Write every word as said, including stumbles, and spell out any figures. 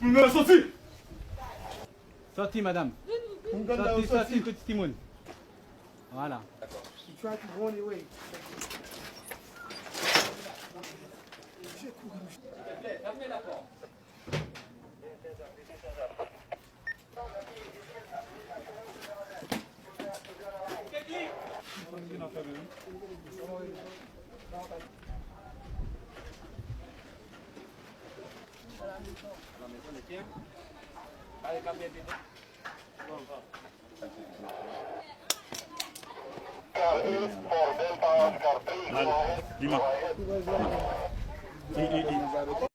Moun nan soti! Sòti, madanm. Sòti, sòti, sòti, timoun. Vwala. He tried to run away. Mal, Lima. I, i, i.